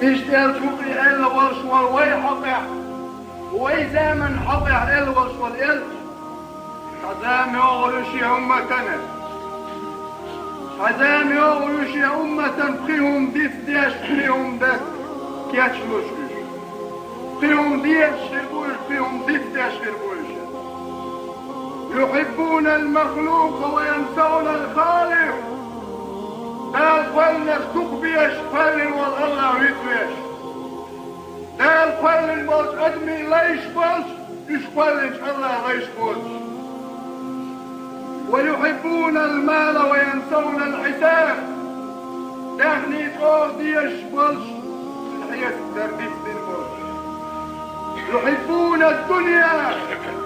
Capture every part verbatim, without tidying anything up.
Иштта элча ву-кх и аьлла волуш волу вай хьокъехь, вай заманан хьокъехь аьлла волуш волу элча. Цхьа зама йогӀур ю шен умматана. Цхьа зама йогӀур ю шен умматана, пхи хӀума диц деш, пхи хӀума деш кечлуш уьш. Пхи хӀума дезаш хир бу уьш, пхи хӀума диц деш хир бу уьш. يحبون المخلوق وينسون الخالق. Дала кхоьллинарш дукха безаш, кхоьллина волу АллахӀ вицвеш. Дала кхоьллина болчу адамийн лайш болчу, уьш кхоьллинчу АллахӀан лайш боцуш. ويحبون المال وينسون الحساب. Даьхни чӀогӀа дезаш болуш, хьесап дар дицдина болуш. يحبون الدنيا.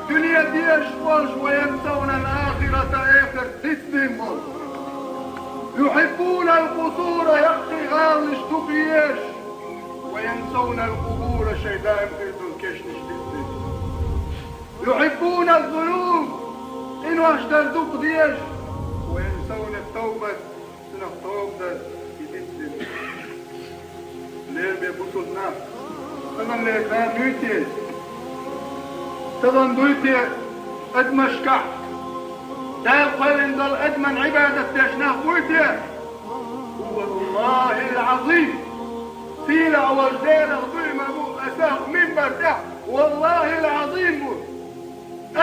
Дуьне дезаш болуш, وينسون الآخرة. Эхарт дицдина болуш. يحبون القصور. Яккхий гӀаланаш дукха езаш. وينسون القبور. Шайн даим хир долу кешнаш дицдина. يحبون الذنوب. Къинош дар дукха дезаш. وينسون التوبة. Цунах тоба дар и дицдина. Лераме бусулба нах, таханлера зама дуй те? Тахана дуй те адамашкахь Дала кхоьллина долу адаман Ӏибадат деш нах буй те? والله العظيم. Сийлахь волчу Делах дуй ма бу, аса минбар тӀехь, والله العظيم бу.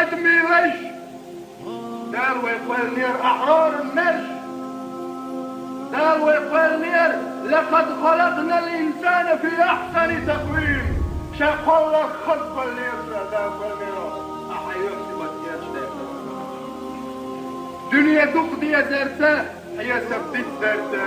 Адамийн лайш. Дала вай кхоьллинера أحرارا мерш. Дала вай кхоьллинера: لقد خلقنا الإنسان في أحسن تقويم. Ша кхолларх хаза кхоьллинера ша, Дала кхоьллинера. Ахьа юьхь сибат кечдеш. Дуьне дукха дезарца, хьесап дицдарца,